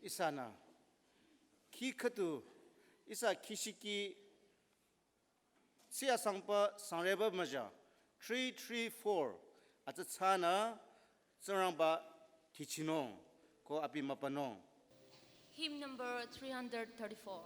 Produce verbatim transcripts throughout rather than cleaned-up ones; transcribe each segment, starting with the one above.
Ihsanü khi khüdu, ihsa khi shiki, siyasangba sangreba müja, three three four, atsatsanü Tsingrangba tichinung ko abi mübünung. Hymn number three hundred thirty-four.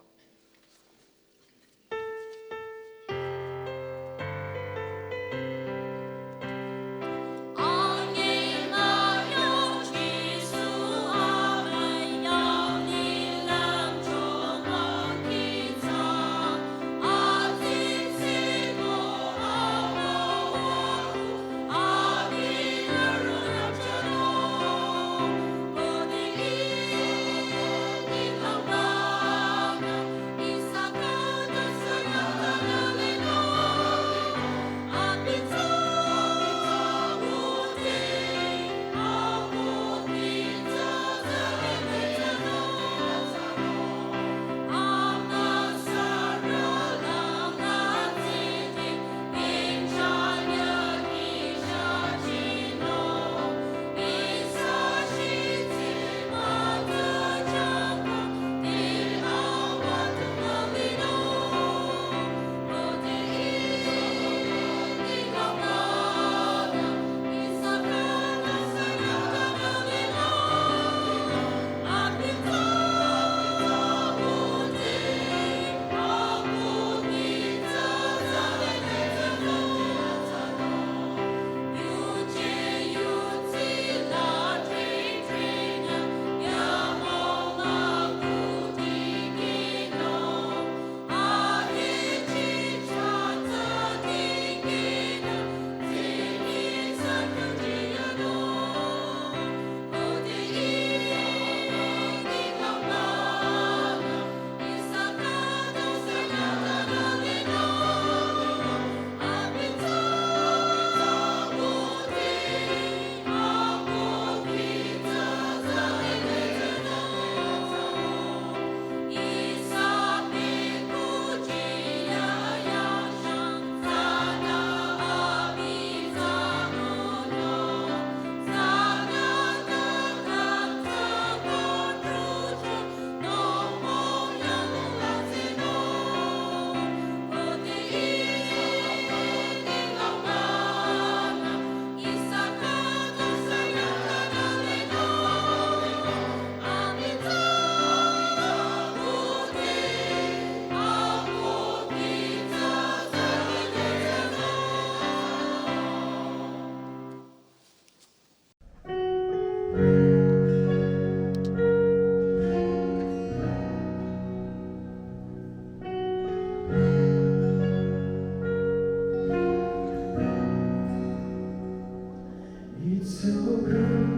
It's so good,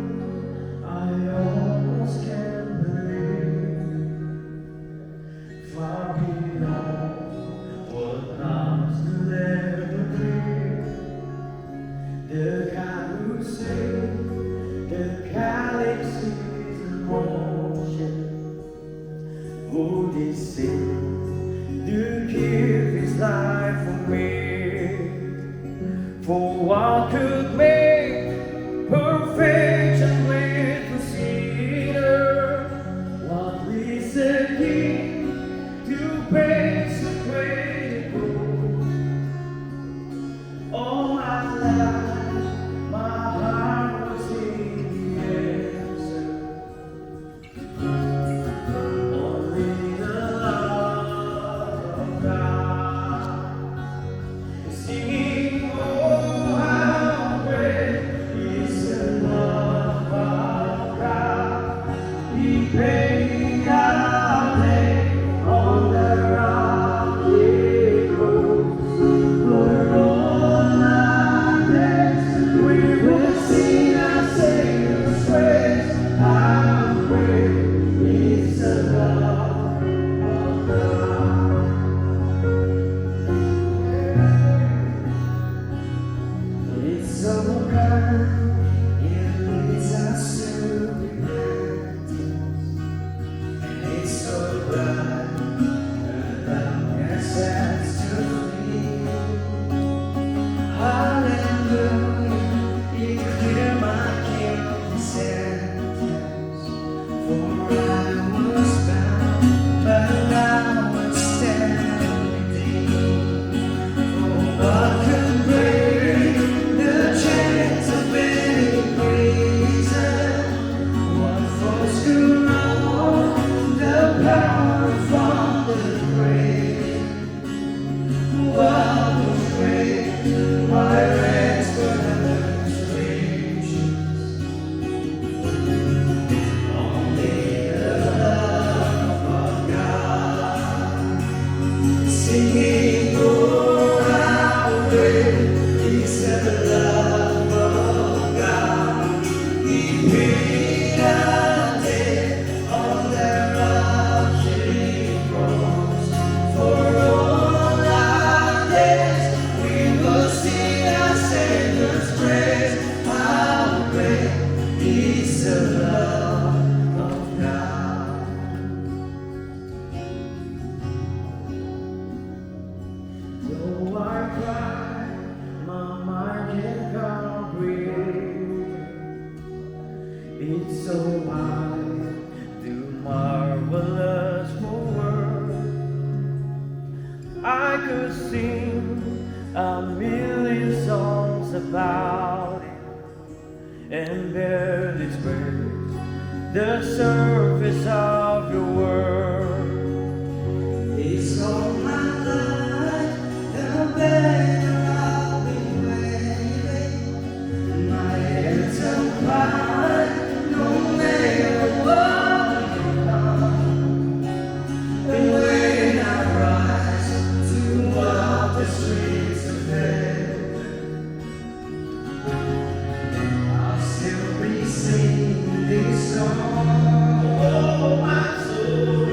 I almost can't believe. Far beyond what eyes could ever dream. The God who saved the galaxies in motion, who descended to give his life for me. For what could make perfection with a sinner? What is a king to pay so great a cost? All my life, my heart was in the answer. Only the love of God. Singing, oh, how great is the love of God. He paid our debt on the rugged cross. For all our days we will sing our Savior's praise. How great is the love of God. It's so kind, it leads us to repentance. Could sing a million songs about it and barely scratch the surface of your world. It's all my life, the better I'll be waiting. My anthem cry, no matter what you come. And when I rise to walk the streets of heaven, I'll still be singing this song. Oh, my soul,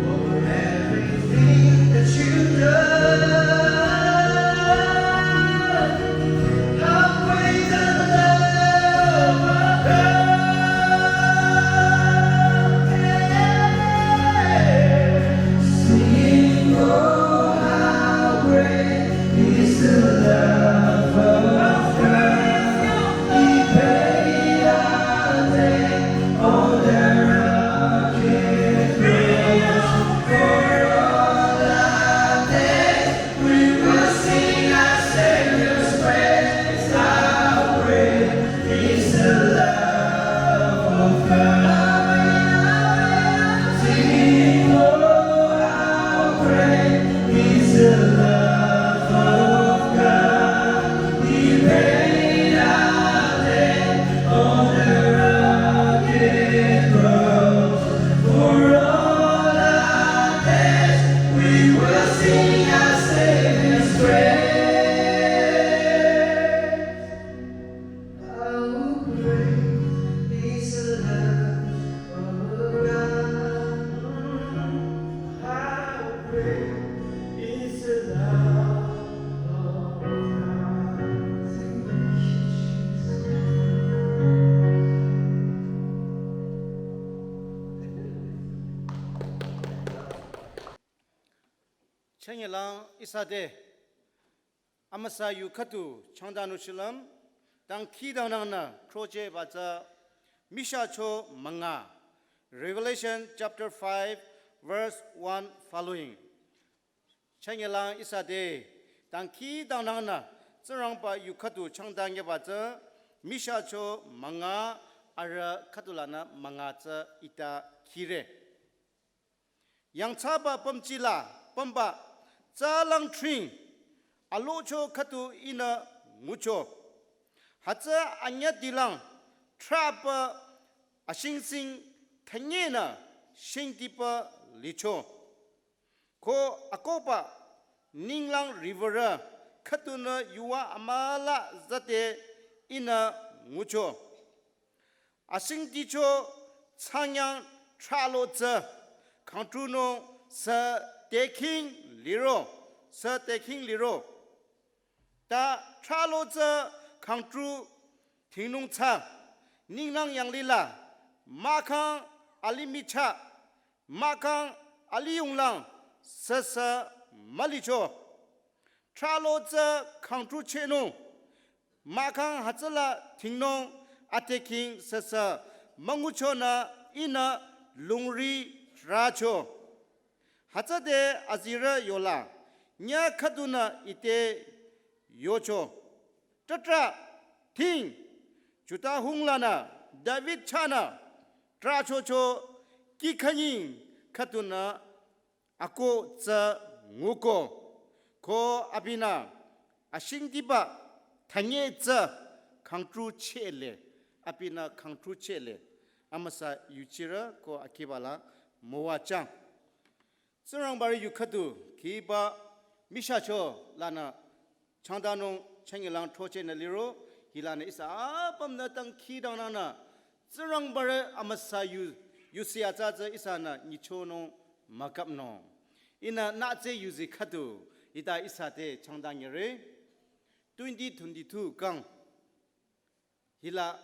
for everything that you've done. How great the love of God. Sing, oh, how great is the love of God. He paid our debt on the rugged cross. For all our days we will sing our Savior's praise. How great is the love of God. Sing, oh, how great is the love of God. He paid our debt on the rugged cross. For all our days we will sing our Savior's praise. How great is the love of God. How great is the love of God. Thank you, Jesus. Chünyelang ihsa te amüsa yu khüdu changdanung shilüm, dangkhidangnangnü throchehba tsü Mishacho münga, Revelation chapter five, verse one following. Chünyelang ihsa te dangkhidangnangnü Tsingrangba yu khüdu changdanyeba tsü Mishacho münga, arüh khüdulanü münga tsü ita khire. Yangthsaba pümjila pümba tsülang tring alocho khüdu ihnü ngucho. Hütsü anyüdilang trahba ashingsing thünyenü shingdiba licho. Ko akohba ninglang riwürü khüdunü yuva amüla züde ihnü ngucho. Ashingdicho thsangnyang trahlo tsü khangtrunung sü tekhing liro, sü tekhing liro. Ta trahlo tsü khangtru thingnung tsü ninglang yanglila mahkhang alimih chah, mahkhang aliyunglang süsü mülicho. Trahlo tsü khangtruchehnung mahkhang hütsüla thingnung atekhing süsü münguchonü ihnü lungri trahcho. Hütsüde azirü yola nyüh khüdunü ite yocho. Trahtrah thing, Juda hunglanü David chahnü trahchocho kih khanying khüdunü akoh tsü nguko. Ko abinü ashingdiba thünye tsü khangtruchehle, abinü khangtruchehle. Amüsa yuchirü ko akibala müwajüng. Tsingrangbarü yu khüdu khiba Mishacho lanü changdanung chünyelang throchehnü liro, hilanü ihsa apümnü dangkhidangnangnü Tsingrangbarü amüsa yu, yusi atsa tsü ihsanü nyichonung mükapnung. Ihnü nütsü yuzi khüdu hita ihsa te changdanyere. Twenty twenty-two kang hila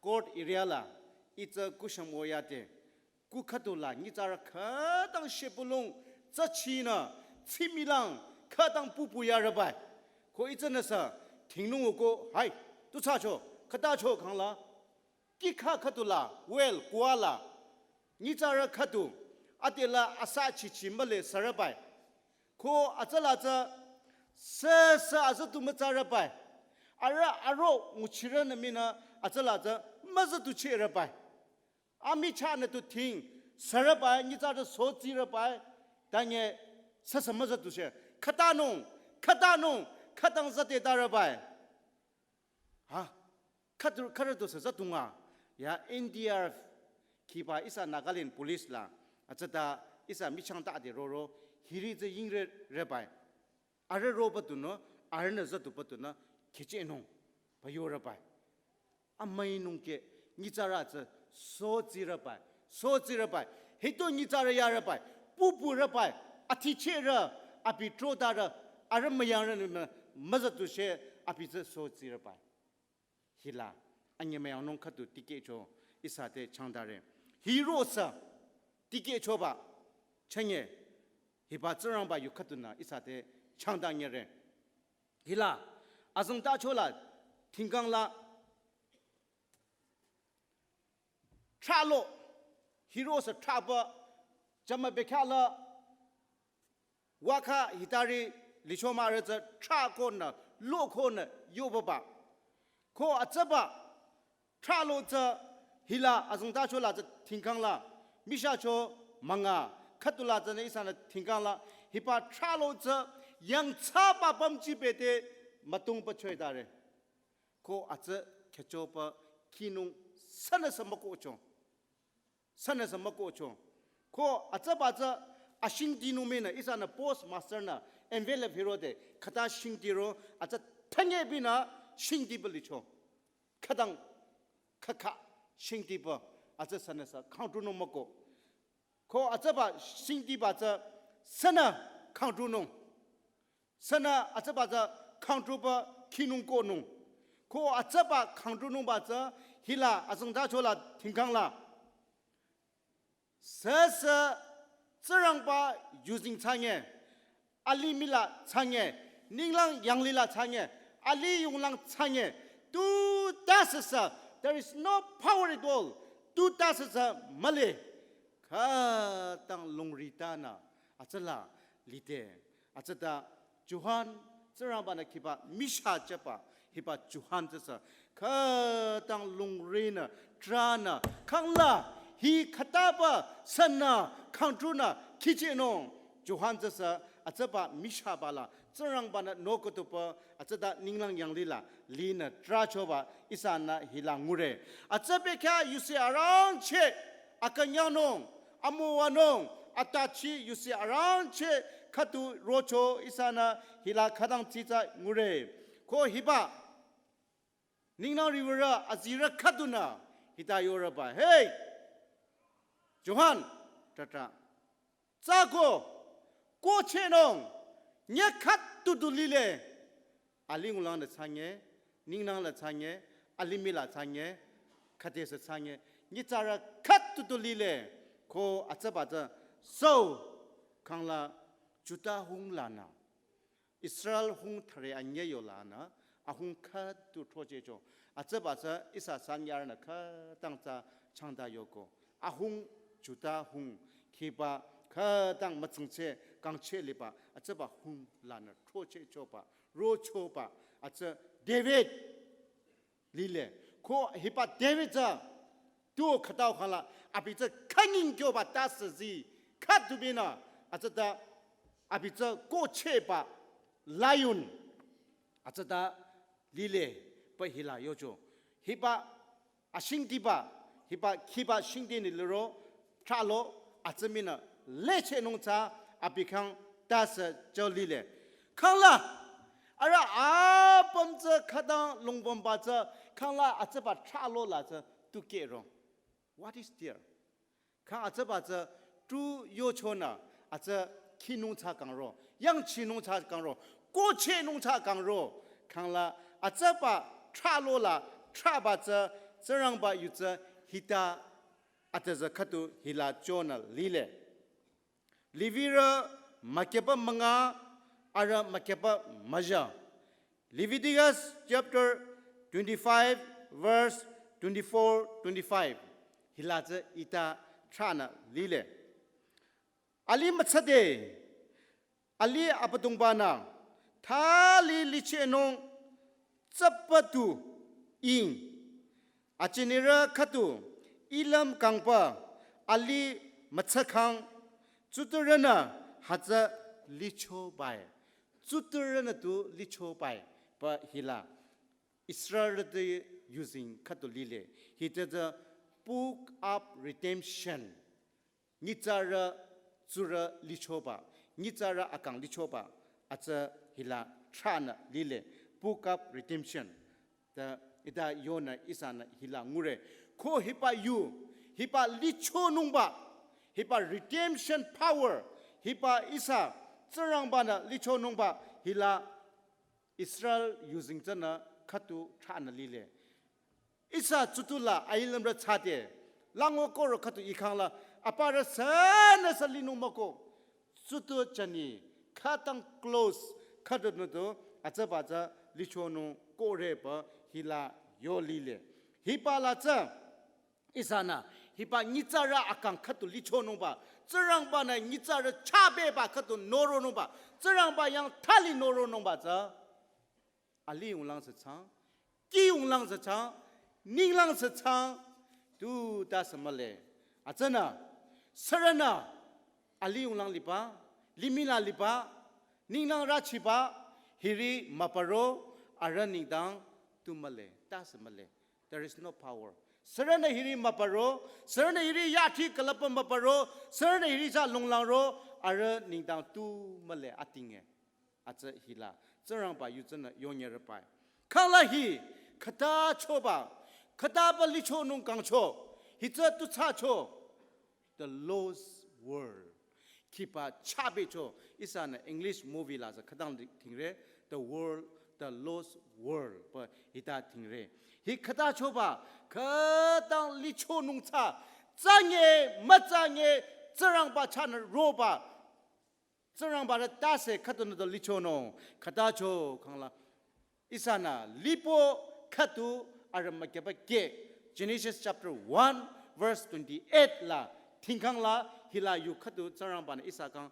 court area la itsü kushang moyade, kuh khüdula nyitsarü khütang shepulung tsü chinü tsimilang khütang pupu yarübai. Ko itsünüsü thingnung ko hai tu thsacho khütacho khangla kih kha khüdula well kuala nyitsarü khüdu adela asa chichi mühle sürübai. Ko atsüla tsü, süsü azütu mütsarübai. Arüh aro nguchirünü mii nü atsüla tsü müzütuchirübai. Amichah nü tu ting, sürübai, nyitsarü sotsirübai, tange süsü müzütucheh. Khütanung, khütanung, khütang zütetarübai. Ha, khütu, khürü tu sü zütunga. Ya N D R F, khiba ihsa Nagaland Police la, atsüta ihsa michang ta de roro, hiri tsü yingre rebai. Arüh roba tunü, arühnü zütuba tunü, khechehnung, pü yorübai. Amüinung ke, nyitsarü tsü, sotsirübai, sotsirübai, hito nyitsarü yarübai, pupurübai, athichehrü, abi trotarü, arüh müyangrünü mü, müzütucheh, abi tsü sotsirübai. Hila, anyemüyangnung khütu tikehcho, ihsa te changdare. Hirosü, tikehchoba, chenge, hiba Tsingrangba yu khütunü, ihsa te changdanyere. Hila, azengtachola, tingkangla, thralo, hirosü thraba, jama bekhala, waka hitari lichoma rütsü thrakonü, lokonü, yobaba. Ko atsüba, thralo tsü hila azengtachola tsü tingkangla, mishacho münga, khütula tsünü ihsanü tingkangla, hiba thralo tsü yangthsaba pümji bete mütungba choitare. Ko atsü khechoba khinung sünüsü mükohcho. Sünüsü mükohcho. Ko atsüba tsü ashingdinung mii nü ihsanü postmaster nü envelope hirode khüta shingdiro atsü thangebinü shingdiba licho. Khütang khakha shingdiba atsü sünüsü khangdunung müko. Ko atsüba shingdiba tsü sünü khangdunung. Sünü atsüba tsü khangdruba khinung konung. Ko atsüba khangdrunungba tsü hila azengtachola tingkangla. Süsü Tsingrangba yuzeng thsange, alimih la thsange, ninglang yanglih la thsange, alih yonglang thsange, tu ta süsü, there is no power at all. Tu ta süsü mühle. Khütang lungri tanü, atsüla lide. Atsüta Johan Tsingrangba-nü khiba misha jüba hiba Johan tsüsü khütang lungrinü, tranü, khangla hi khütaba sünü khangdrunü khichehnung. Johan tsüsü atsüba mishaba la Tsingrangba-nü nokotuba atsüta ninglang yanglih la linü trachoba ihsanü hila ngure. Atsübekhyah yusi arangcheh akünyangnung, amüwanung, atachi yusi arangcheh khütu rocho ihsanü hila khütang tsitsa ngure. Ko hiba ninglang riwürü azirü khütunü hita yorüba. Hey! Johan, tata. Tsüko, kohchehnung, nye khütu du lile. Alih ngulang la thsange, ninglang la thsange, alimih la thsange, khütesü thsange, nyitsarü khütu du lile. Ko atsüba tsü, so, khangla Juda hung lanü Israel hung thüre anyüh yolanü, ahung khütu throchehcho. Atsüba tsü ihsa sanyarünü khütang tsü changda yoko. Ahung Juda hung khiba khütang mütsingcheh kangcheh liba. Atsüba hung lanü throchehchoba, rochoba. Atsü David lile. Ko hiba David tsü tu khütao khangla abi tsü khanying kyoba tasü zi khütubinü atsüta abi tsü kohchehba lion atsüta lile pü hila yocho. Hiba ashingdiba, hiba khiba shingdi nü liro, thralo, atsü mii nü lechehnung tsü abi khyang tasü jü lile. Khangla, arüh apüm tsü khütang lungpümba tsü, khangla atsüba thralo la tsü tu kehro. What is there? Khang atsüba tsü tu yochonü, atsü khinung tsü kangro, yangchinung tsü kangro, kohchehnung tsü kangro. Khangla atsüba thralo la thraba tsü, Tsingrangba yu tsü hita atüzü khütu hila chonü lile. Levirü mükyüba münga, arüh mükyüba müja. Leviticus chapter twenty-five, verse twenty-four, twenty-five. Hila tsü ita thranü lile. Alih mütsade, Alih Abüdongba-nü thali lichehnung tsüpba tu ing. Ajinirü khüdu ilüm kangba alih mütsakhang, tsutpurünü hütsü lichoba-e. Tsutpurünü tu lichoba-e. Pü hila Israelrü te using khüdu lile. Hita the Book of Redemption. Nyitsarü tsurü lichoba, nyitsarü akang lichoba, hütsü hila thranü lile, Book of Redemption. Ta hita yonü ihsanü hila ngure. Ko hiba yu, hiba lichonungba, hiba redemption power, hiba ihsa Tsingrangba-nü lichonungba, hila Israel using tsünü khüdu thranü lile. Ihsa tsutpu la ailümrü thsade, lango koro khüdu ikhang la, aparü sünüsü linung mükoh. Tsutpu jani, khütang close, khüdunü tu, hütsüba tsü lichonung kohre pü hila yo lile. Hiba la tsü, ihsanü, hiba nyitsarü akang khüdu lichonungba, Tsingrangba-nü nyitsarü chabeba khüdu noronungba, Tsingrangba yang thali noronungba tsü, alih yonglang sü chang, kih yonglang sü chang, ninglang sü chang, tu ta sü mühle. Hütsünü, sürünü, alih yonglang liba, limih la liba, ninglang rüchiba, hiri müparo, arüh nengdang tu mühle, ta sü mühle. There is no power. Sürünü hiri müparo, sürünü hiri yati külüpba müparo, sürünü hiri tsü longlangro, arüh nengdang tu mühle atinge. Hütsü hila, Tsingrangba yu tsünü yonyerüba-e. Khangla hi, khüta choba, khütaba lichonung kangcho, hütsü tu thsacho, the lost world. Khiba chabecho, ihsanü English movie la tsü khütang li-, tingre, the world, the lost world, pü hita tingre. Hi khüta choba, khütang lichonung thsa, thsange, müthsange, Tsingrangba chahnü roba, Tsingrangba rü tase khüdunü tu lichonung, khüta cho khangla. Ihsanü lipo khüdu arü mükyeba ke. Genesis chapter one verse twenty-eight la, tingkhang la, hila yu khüdu Tsingrangba-nü ihsa kang.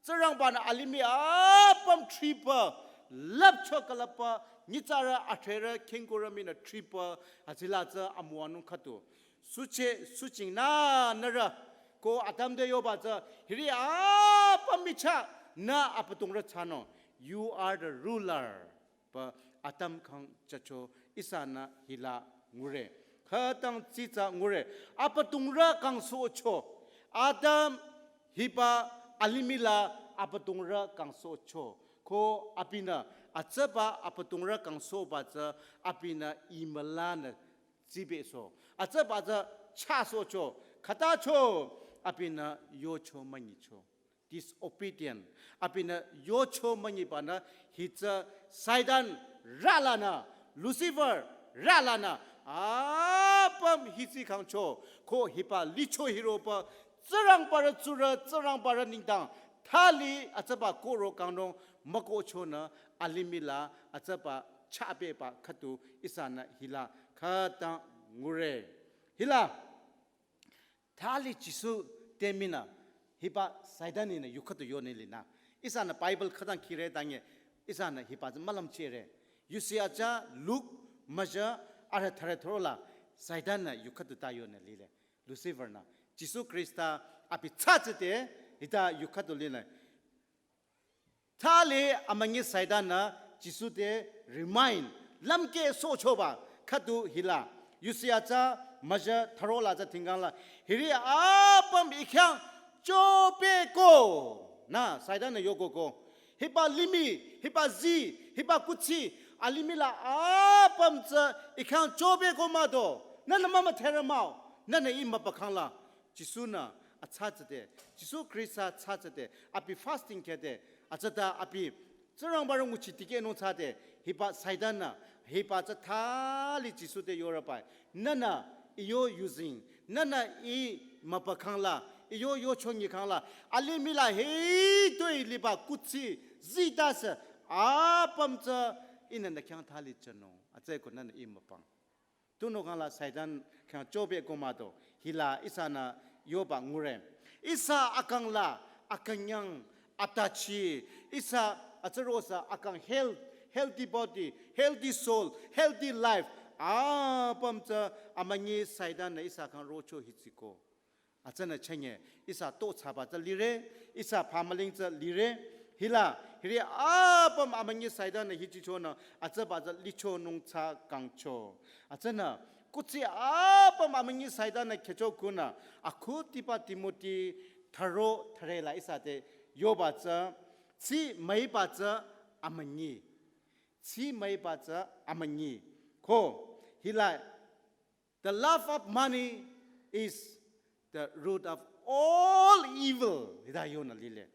Tsingrangba-nü alimih apüm thripa, lüpcho külüpba, nyitsarü atrerü khingkurü mii nü thripa, hütsüla tsü amüwanung khüdu. Suche, suching nü nührü, ko Adam te yoba tsü, hiri apüm michah, nü Abüdongrü thsanung. You are the ruler. Pü Adam khyang jücho ihsanü hila ngure. Khütang tsitsa ngure. Abüdongrü kangsohcho. Adam hiba alimih la Abüdongrü kangsohcho. Ko abinü hütsüba Abüdongrü kangsohba tsü abinü imülanü tsibeso. Hütsüba tsü chahsohcho. Khütacho abinü yocho münyicho. Disobedient. Abinü yocho münyibanü hütsü Satan rülanü, Lucifer rülanü, apüm hütsü kangcho, ko hiba licho hiroba, Tsingrangba rü tsurü, Tsingrangba rü nengdang, thali hütsüba koro kangnung, mükohchonü, alimih la, hütsüba chabeba khüdu ihsanü hila, khütang ngure. Hila, thali Jisu te minü, hiba Satan-nü yu khüdu yonü linü. Ihsanü Bible khütang khire tangye, ihsanü hiba tsü mülümchehre. Yusi atsa Luk müja arü thüre thürola Satan-nü yu khüdu ta yonü lile. Lucifer-nü. Jisu Khrista abi thsatsüde, hita yu khüdu lile. Thali amünyi Satan-nü Jisu te remind, lümkehsohchoba, khüdu hila. Yusi atsa müja thürola tsü tingkhang la. Hiri apüm I khyang chobeko. Nü Satan-nü yokoko. Hiba limih, hiba zii, hiba kuthsi, alimih la apüm tsü I khyang chobeko mah do. Nühnü mümüdherü mah-o. Nühnü I müpakhang la. Jisu-nü atsatsüde, Jisu Khrista atsatsüde, abi fasting khede, atsata abi Tsingrangba rü nguchi tikehnung thsade, hiba Satan-nü, hiba tsü thali Jisu te yorüba-e, nühnü I yo using, nühnü I müpakhang la, I yo yocho nyikhang la, alimih la hitoi liba kuthsi, zii tase, apüm tsü ihnü nü khyang thali jünung, atsüko nühnü I müpang. Tunüo khang la Satan khyang chobeko mah do, hila ihsanü yoba ngure. Ihsa akang la, akünyang, atachi, ihsa atsürosa akang health, healthy body, healthy soul, healthy life, apüm tsü amünyi Saitan-nü ihsa khyang rocho hitsiko. Atsünü chünye, ihsa to thsaba tsü lire, ihsa pamaling tsü lire, hila, hiri apüm amünyi Saitan-nü hichichonü, atsüba tsü lichonung tsü kangcho. Atsünü, kuthsi apüm amünyi Saitan-nü khecho kunü, akhu tipa Timothy tharo tharela ihsa te yoba tsü, tsi maiba tsü amünyi. Tsi maiba tsü amünyi. Ko, hila, the love of money is the root of all evil. Hita yonü lile.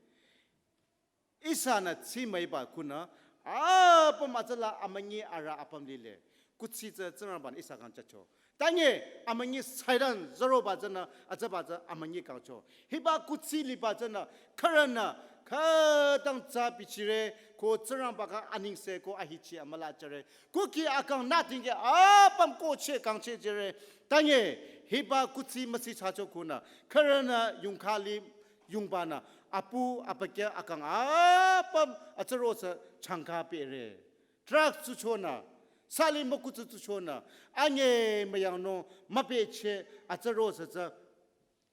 Ihsanü tsi maiba kunü, apüm atsüla amünyi ara apüm lile. Kuthsi tsü Tsingrangba-nü ihsa khyang chacho. Tanye amünyi Saitan züroba tsünü, atsüba tsü amünyi kangcho. Hiba kuthsi liba tsünü, khürünü, khütang tsü bichire, ko Tsingrangba khyang anengse, ko ahichi amüla jüre. Kuki akang nü tingke apüm koche kangche jüre. Tanye, hiba kuthsi müsi chacho kunü, khürünü yungkhali yungbanü, apu apakya akang apüm atsürosa changka pere. Drug tsuchonü, sali mükutsü tsuchonü, anye müyangnung mübeche atsürosa tsü,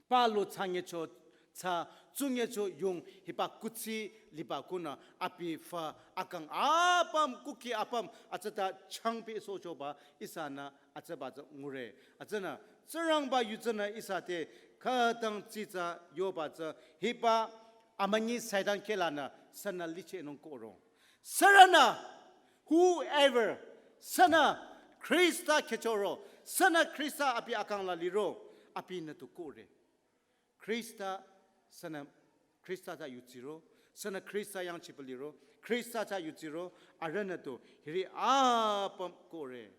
palo tsangecho, tsa tsungecho yung hiba kuthsi liba kunü abi fa akang apüm kuki apüm atsüta changpe sochoba ihsanü atsüba tsü ngure. Atsünü, Tsingrangba yu tsünü ihsa te khütang tsi tsü yoba tsü hiba amünyi Saitan kehlanü sünü lichenung koro. Sürünü, whoever, sünü Khrista khechoro, sünü Khrista abi akang la liro, abinü tu kore. Khrista sünü Khrista tsü yutsiro, sünü Khrista yangchiba liro, Khrista tsü yutsiro, arühnü tu hiri apüm kore.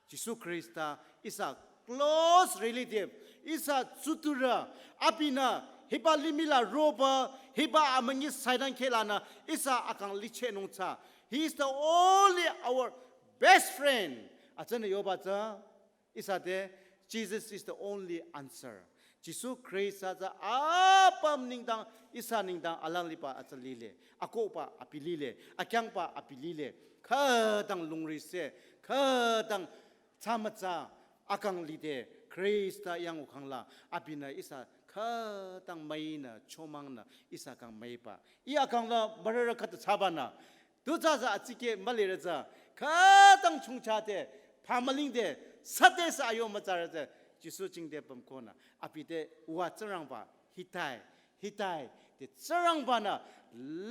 Jisu Khrista ihsa close relative, ihsa tsuturü, abinü, hiba limih la roba, hiba amünyi Saitan kehlanü, ihsa akang lichenung tsü. He is the only our best friend. Atsünü yoba tsü, ihsa te, Jesus is the only answer. Jisu Khrista tsü apüm nengdang, ihsa nengdang alang liba atsü lile. Akohba abi lile, akyangba abi lile. Khütang lungri se, khütang tsamütsa akang lide, Khrista yang ukhang la, abinü ihsa khütang müinü, chomangnü, ihsa khyang müiba. Ih akang la mürürü khüta thsabanü, tu tsü tsü atsike mülire tsü, khütang chungcha te, pamaling te, sate sa ayo mütsare tsü, Jisu jingte pümkonü, abi te uwa Tsingrangba, hitai, hitai, te Tsingrangba-nü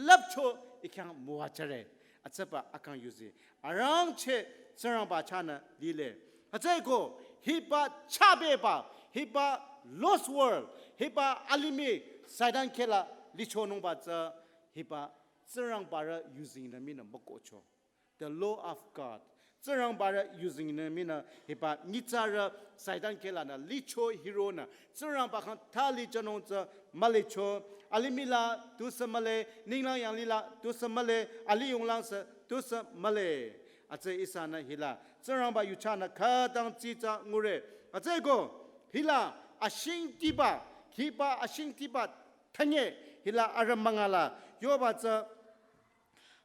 lüpcho ih khyang müwajüre. Atsüba akang yuzi. Arangcheh Tsingrangba chahnü lile. Hütsüeko, hiba chabeba, hiba lost world, hiba alimih Saitan kehla lichonungba tsü, hiba Tsingrangbarü yuzingnü minü mükohcho. The law of God. Tsingrangbarü yuzingnü minü hiba nyitsarü Saitan kehlanü licho hironü Tsingrangba khyang thali jünung tsü mülicho. Alimih la tusü mühle, ninglang yanglih la tusü mühle, alih yonglang sü tusü mühle. Atsü ihsanü hila Tsingrangba yu chahnü khütang tsi tsü ngure. Atsüeko hila ashingtiba, hiba ashingtiba thanye hila arüh münga la yoba tsü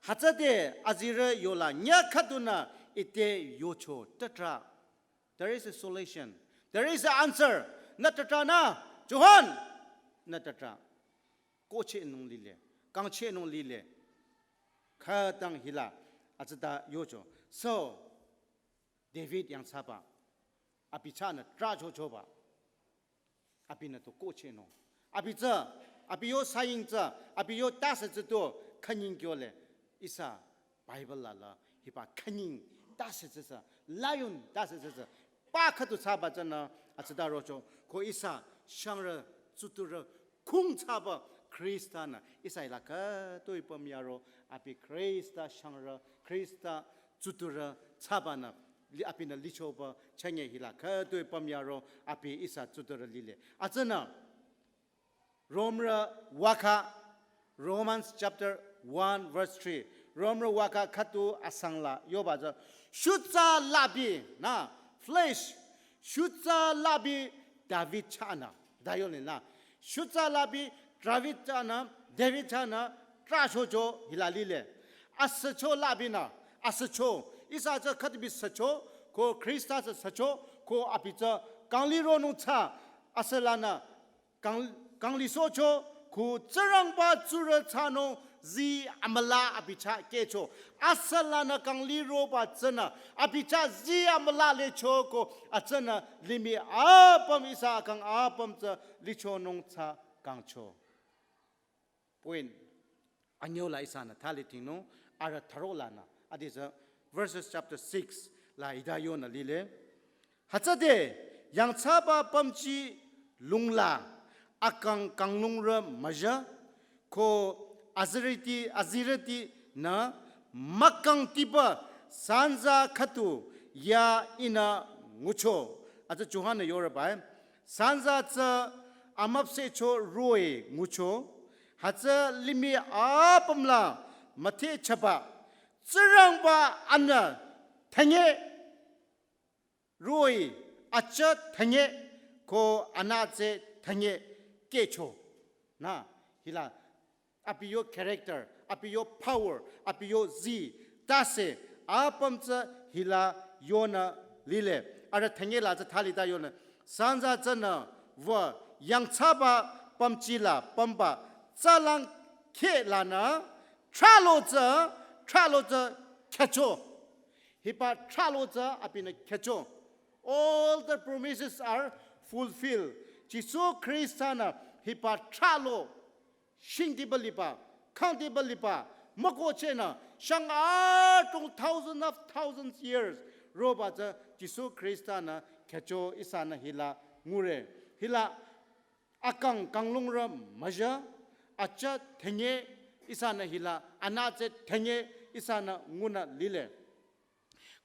hütsüde azirü yola nyüh khüdunü ite yocho tütrah. There is a solution. There is an answer. Nü tütrah nü, Johan, nü tütrah. Kohchehnung lile, kangchehnung lile. Khütang hila atsüta yocho. So, David yangthsaba, abi chahnü trahchochoba, abinü tu kohchehnung. Abi tsü, abi yo saying tsü, abi yo tase tsü tu khünying kyole. Ihsa Bible la la hiba khünying tase tsü tsü, lion tase tsü tsü, pa khüdu thsaba tsünü atsüta rocho. Ko ihsa shangrü tsuturü khung thsaba Khrista-nü ihsa hila khütoi pümyaro, abi Khrista shangrü, Khrista tsuturü thsabanü, li-, abinü lichoba chünye hila khütoi pümyaro, abi ihsa tsuturü lile. Atsünü, Romrü wakha, Romans chapter one verse three. Romrü wakha khüdu asang la yoba tsü, shutsa labi, nü, flesh, shutsa labi David chahnü. Da yole nü, shutsa labi David chahnü, David chahnü, trahchocho hila lile. Asücho labinü, asücho. Ihsa tsü khüdubi sücho, ko Khrista tsü sücho, ko abi tsü kanglironung tsü asülanü kang-, kanglisohcho, ko Tsingrangba tsurü thsanung zii amüla abi chah kehcho. Asülanü kangliroba tsünü abi chah zii amüla licho ko atsünü limih apüm ihsa akang apüm tsü lichonung tsü kangcho. Point anyüh la ihsanü thali dhingnung, arüh thüro lanü. Adi tsü verses chapter six la hita yonü lile. Hütsüde yangthsaba pümji lungla akang kanglungrü müja, ko azirüti, azirütinü mükangtiba sanza khüdu ya ihnü ngucho. Atsü Johan-nü yoreba-i, sanza tsü amüpsehcho roh-i ngucho. Hütsü limih apüm la müthehchaba Tsingrangba anü thünye roh-i, acha thünye ko anütsü thünye kehcho. Nü, hila abi yo character, abi yo power, abi yo zii, tase apüm tsü hila yonü lile. Arüh thünye la tsü thali ta yonü. Sanza tsünü wü yangthsaba pümji la pümba tsalang kheh lanü thralo tsü, thralo tsü khyücho. Hiba thralo tsü abinü khyücho. All the promises are fulfilled. Jisu Khrista-nü hiba thralo shingdiba liba, kangdiba liba, mükohchehnü, shang adrong thousand of thousands years roba tsü Jisu Khrista-nü khyücho ihsanü hila ngure. Hila akang kanglungrü müja, acha thünye ihsanü hila, anütsü thünye ihsanü ngunü lile.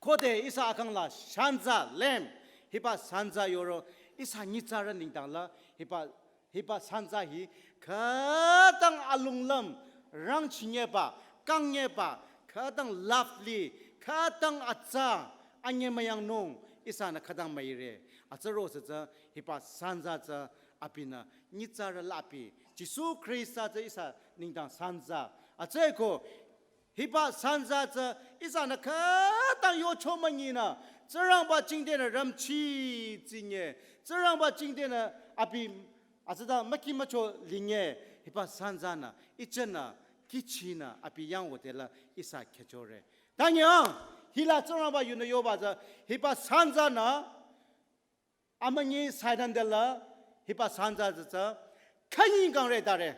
Khode ihsa akang la sanza, lamb, hiba sanza yoro, ihsa nyitsarü nengdang la, hiba, hiba sanza hi, khütang alunglüm, rangchinyeba, kangyeba, khütang lovely, khütang atsa, anyemüyangnung, ihsanü khütang müire. Atsü ro sü tsü, hiba sanza tsü, abinü, nyitsarü lapi, Jisu Khrista tsü ihsa nengdang sanza. Atsüko, hiba sanza tsü ihsanü khütang yocho münyinü, Tsingrangba jingtenü rümchi tsinye, Tsingrangba jingtenü abi atsüta müki mücho linye, hiba sanzanü, ichünü, kihchinü, abi yang wüde la ihsa khyüchore. Tanye, hila Tsingrangba yunü yoba tsü, hiba sanzanü, amünyi Satan te la, hiba sanza tsü tsü, khanying kangre tare.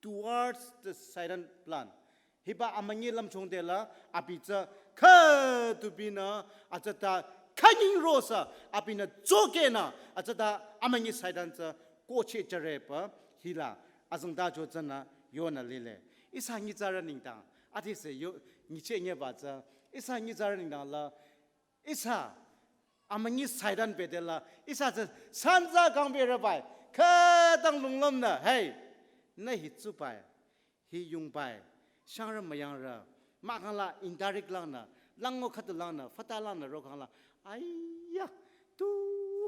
Towards the Satan plan. Hiba amünyi lümchung te la, abi tsü, khüdubinü, atsüta, khanying ro sü, abinü tsokehnü, atsüta, amünyi Satan tsü, kohcheh jüre pü, hila, azengtacho tsünü, yonü lile. Ihsa nyitsarü nengdang, adi sü yo, nyicheh nyeba tsü, ihsa nyitsarü nengdang la, ihsa, amünyi Satan bete la, ihsa tsü sanza kangbe rübai, khütang lunglümnü, hey, nü hi tsubai, hi yungbai, shangrü müyangrü, mahkhang la indirect langnü, lango khüdu langnü, fata langnü rokang la, aiya, tu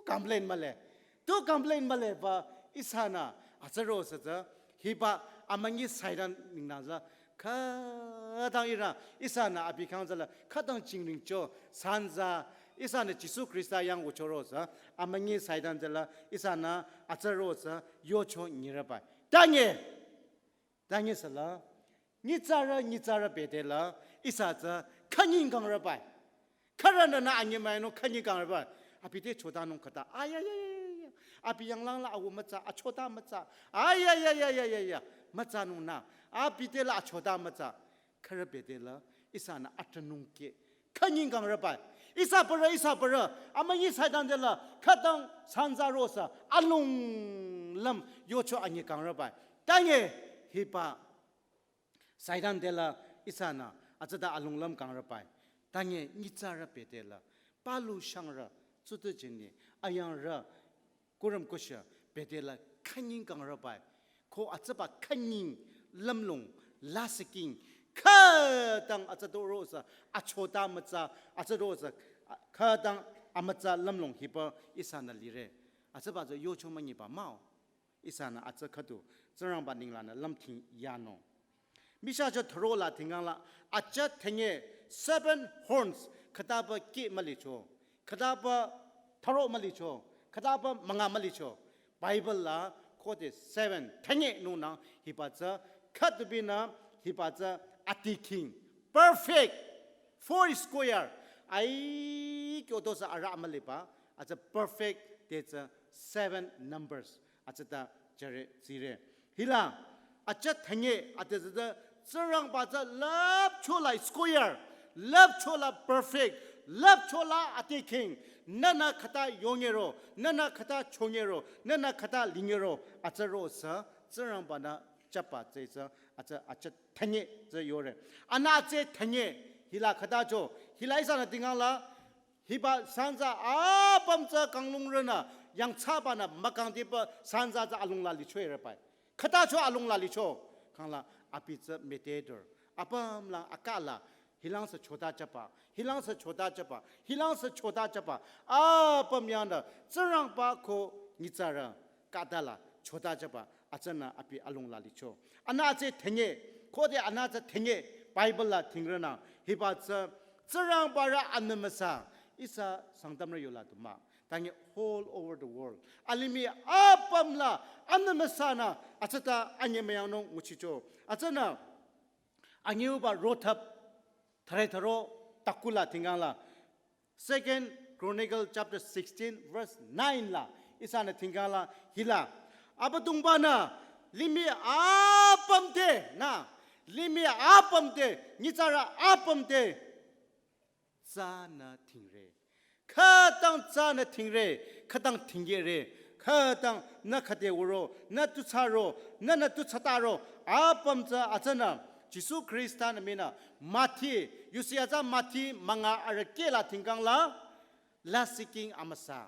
complain mühle, tu complain mühle pü ihsanü, atsü ro sü tsü, hiba amünyi Satan nengdang tsü, khütang ihrü, ihsanü abi khyang tsü la, khütang jingringcho, sanza, ihsanü Jisu Khrista yang wücho ro sü, amünyi Satan tsü la, ihsanü atsü ro sü, yocho nyireba. Tanye, tanye sü la, nyitsarü, nyitsarü bete la, ihsa tsü, khanying kangreba. Khürünü nü anyemüyangnung khanying kangreba. Abi te chotanung khüta. Ayayayaya. Abi yanglang la awu mütsa, achota mütsa. Ayayayayaya. Mütsanung nü. Abi te la achota mütsa. Khürü bete la, ihsanü atranung ke. Khanying kangreba. Ihsa parü, ihsa parü. Amünyi Satan te la, khütang sanza ro sü, alunglüm, yocho anyi kangreba. Tanye, hiba Satan te la ihsanü, atsüta alunglüm kangreba. Tanye nyitsarü bete la, palu shangrü, tsutu jini, ayangrü, kurüm kusha, bete la, khanying kangreba. Ko atsüba khanying, lümlong, lasihking, khütang atsüto ro sü, achota mütsa, atsüto sü, khütang amütsa lümlong hiba ihsanü lire. Atsüba tsü yocho münyiba mah-o. Ihsanü atsü khüdu, Tsingrangba ninglanü lümthing yanung. Misha cho tharo la tingkang la, acha thenge seven horns, khütaba kih mülicho, khütaba tharo mülicho, khütaba münga mülicho. Bible la khode seven thenge nungnang hiba tsü khütubinü hiba tsü atiking, perfect, four square. Ai kyoto sa ara müliba, acha perfect te tsü seven numbers. Acha ta jüre tsire. Hila, acha thenge, ate tsü Tsingrangba tsü lüpcho la square, lüpcho la perfect, lüpcho la atiking, nünü khüta yongero, nünü khüta chongero, nünü khüta lingero, acha ro sa, Tsingrangba nü chapa tsü sa, acha, acha thenge tsü yore. Ana tsü thenge, hila khüta cho, hila ihsanü tingkang la, hiba sanza apüm tsü kanglungrünü, yangthsabanü mükangdiba sanza tsü alung la licho ere pai. Khüta cho alung la licho, khangla abi tsü mediator. Apüm la akala, hilang sa chota chapa, hilang sa chota chapa, hilang sa chota chapa. Apüm yanü, Tsingrangba ko nyitsarü, khüta la, chota chapa, atsünü abi alung la licho. Ana tsü thenge, khode ana tsü thenge, Bible la tingrünü, hiba tsü, Tsingrangba rü anümüsa, ihsa Sangtamrü yola du mah. Tangi all over the world. Alimih apüm la anümüsanü, atsata anyi müyangnung nguchicho. Atsünü, anyiuba rothap, thare tharo, takula tingkang la. Second Chronicle chapter sixteen, verse nine la, ihsanü tingkang la, hila. Abüdongbanü, limih apüm te, nü, limih apüm te, nyitsarü apüm te, tsünü tingre. Khütang tsünü tingre, khütang tingere, khütang nü khüte uro, nü tu thsaro, nünü tu thsataro, apüm tsü atsünü, Jisu Khrista nü minü, Mathi, yusi atsü Mathi münga arüh keh la tingkang la, lasih king amüsa.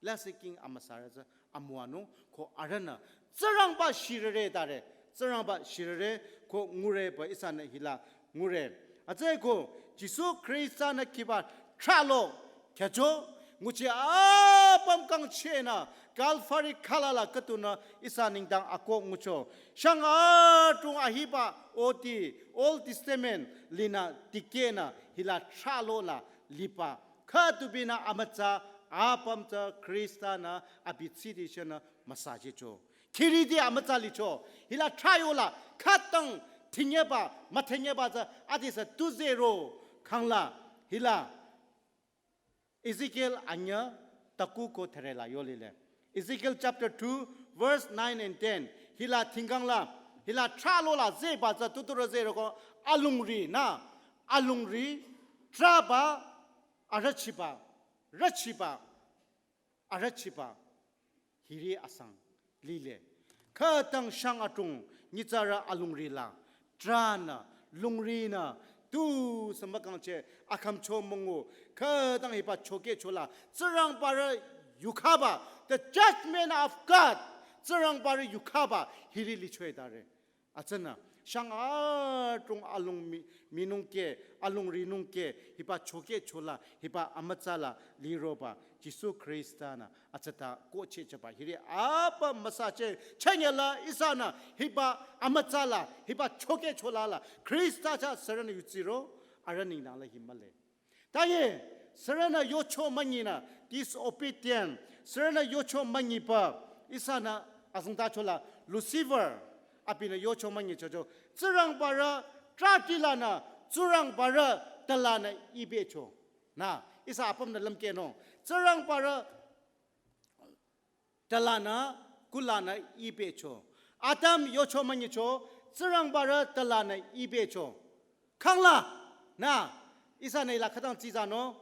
Lasih king amüsa rü tsü amüwanung ko arühnü. Tsingrangba shirüre tare. Tsingrangba shirüre ko ngure ba ihsanü hila ngure. Atsü ko Jisu Khrista nü kiba tralo kyacho nguchi apüm kangchehnü Calvary khala la khüdunü ihsa nengdang akoh ngucho. Shang adrong ahiba oti Old Testament linü tikehnü hila tralo la liba khüdubinü amütsa apüm tsü Khrista nü abi tsidi shenü müsajicho. Khiridi amütsa licho. Hila trayo la khütang tingeba, mütingeba tsü adisa tu zero khangla. Hila Ezekiel anyü taku ko thare la yolile. Ezekiel chapter two, verse nine and ten. Hila tingkang la, hila tralo la zeba tsü tuturo zero ko alungri nü, alungri, traba, arüchiba, rüchiba, arüchiba, hiri asang lile. Khütang shang adrong nyitsarü alungri la, tranü, lungrinü, tu sü mükangcheh, akhümcho müngu, khütang hiba chokehcho la, Tsingrangba rü yukhaba, the judgment of God, Tsingrangba rü yukhaba, hiri licho tare. Atsünü, shang adrong alung mi, minung keh, alungrinung keh, hiba chokehcho la, hiba amütsa la, liroba, Jisu Khrista nü, atsata kohchehcheba, hiri apüm müsacheh, chünye la, ihsanü, hiba amütsa la, hiba chokehcho la la, Khrista chah sürünü yutsiro, arüh nengdang la hi mühle. Tangi, sürünü yocho münyinü, disobedient, sürünü yocho münyiba, ihsanü azengtacho la, Lucifer, abinü yocho münyichocho, Tsingrangba rü, trati lanü, Tsingrangba rü, talanü ibecho. Nü, ihsa apümnü lümkehnung, Tsingrangba rü, talanü, kulanü ibecho. Adam yocho münyicho, Tsingrangba rü talanü ibecho. Khangla, nü, ihsanü hila khütang tsitsanung,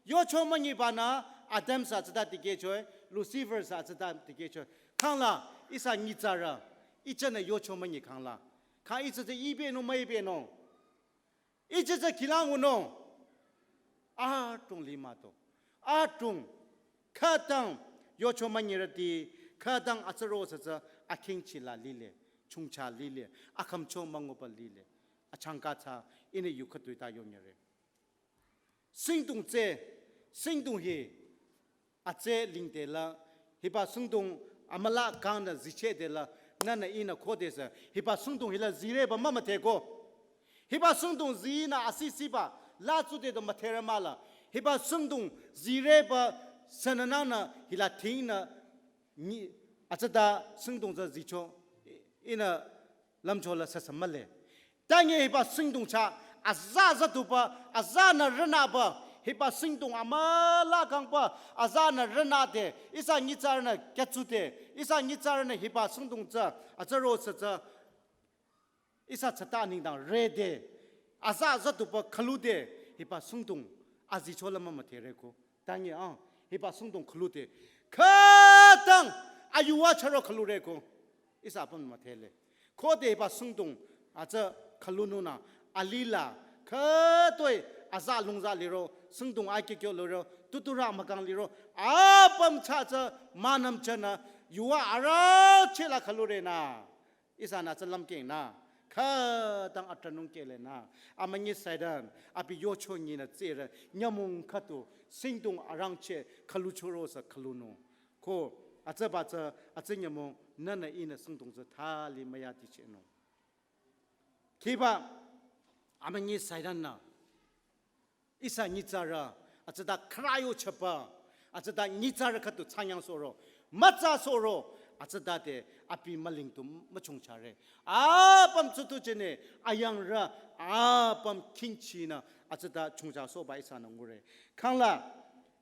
yocho münyibanü, Adam sü atsata tikehcho, Lucifer sü atsata tikehcho. Khangla, ihsa nyitsarü, ihsanü yocho münyi khangla. Kha ihsa tsü ibenung müibenung. Ihsa tsü kilang unung. Adrong lima to. Adrong. Khütang yocho münyirüti. Khütang atsüro sü tsü akingchi la lile. Chungcha lile. Akhümcho münguba lile. Achangka tsü ihnü yu khütoi ta yonyire. Singdong tsü. Singdong hi. Atsü lingde la, hiba singdong amüla kangnü zichehde la, nünü ihnü khodesü, hiba singdong hila zireba mümüdheko. Hiba singdong zinü asisiba la tsude do mütherü mahla. Hiba singdong zireba sününangnü hila thingnü ni atsüta singdong tsü zicho i- ihnü lümcho la sasa mühle. Tange hiba singdong chah aza zatuba, azanü rünaba, hiba singdong amüla kangba, azanü rünade, ihsa nyitsarünü kyatsude, ihsa nyitsarünü hiba singdong tsü, atsüro sü tsü, ihsa tsüta nengdang rede, aza zatuba khülude, hiba singdong azicho la mümüthereko. Tange ah, hiba singdong khülude, khütang ayuwa charo khülureko. Ihsa apüm müthele. Khode hiba singdong atsü khülununü alila khütoi aza lungza liro, singdong akikyo liro, tutura mükang liro, apüm cha tsü manam chanü yuwa arachela khülure nü. Ihsanü tsü lümkeng nü. Khütang atranung kele nü. Amünyi Satan, abi yocho nyinü tsire, nyümong khüdu, singdong arangcheh, khüluchoro sü khülunung. Ko, atsüba tsü, atsü nyümong, nünü ihnü singdong tsü thali müyatichehnung. Khiba, amünyi Satan nü, ihsa nyitsarü, atsüta khürayo chaba, atsüta nyitsarü khüdu tsanyang soro, mütsa soro, atsüta te abi mülingdu müchungchare. Apüm tsutu chene, ayangrü, apüm khingchinü, atsüta chungcha soba ihsanü ngure. Khangla,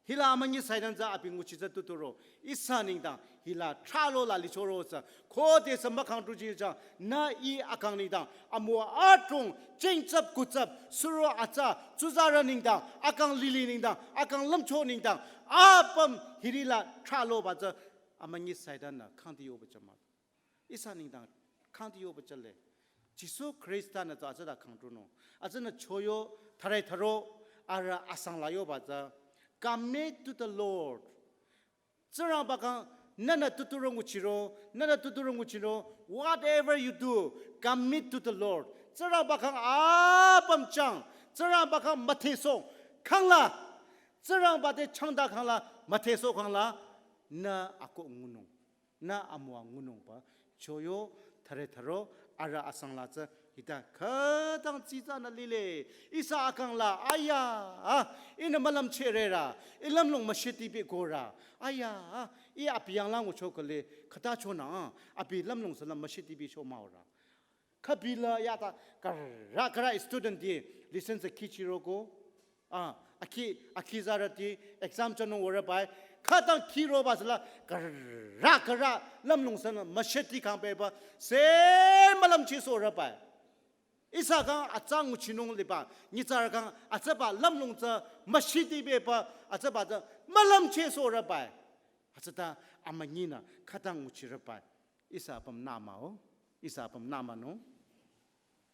hila amünyi Satan tsü abi nguchi tsü tuturo, ihsa nengdang, hila tralo la lichoro tsü, khode sü mükang tuji chang, nü ih akang nengdang, amu atrung, chingtsap kutsap, suro atsa, tsuzarü nengdang, akang lili nengdang, akang lümcho nengdang, apüm hirila tralo ba tsü, amünyi Satan nü, khangdi yoba chama. Ihsa nengdang, khangdi yoba chale. Jisu Khrista nü tsü atsüta khangdunung. Atsünü choyo, thare tharo, arü asang la yoba tsü. Commit to the Lord. Tsingrangba khyang, nünü tuturo nguchiro, nünü tuturo nguchiro, whatever you do, commit to the Lord. Tsingrangba khyang apüm chang, Tsingrangba khyang müthesoh, khangla, Tsingrangba te changda khangla, müthesoh khangla, nü ako ngunung, nü amüwa ngunungba, choyo, thare tharo, arü asang la tsü, hita khütang tsitsanü lile. Ihsa akang la, aya, ah, ihnü mülümchehrerü, ih lümlong müshitibi korü. Aya, ah, ih abi yanglang ngucho kale, khüta chonü, ah, abi lümlong sü la müshitibi cho maorü. Khübila yata, khürü, khürü student ti, listen sü khichiroko. Ah, akhi, akhi zarüti, exam chanung wore bai. Khütang khiroba sü la, khürü, khürü, lümlong sü la, müshiti kang beba, se mülümchesohre bai. Ihsa khyang atsa nguchinung liba, nyitsarü khyang atsüba lümlong tsü, müshiti beba, atsüba tsü, mülümchesohre bai. Atsüta amünyinü, khütang nguchire bai. Ihsa apüm nü mah-o, ihsa apüm nü mahnung.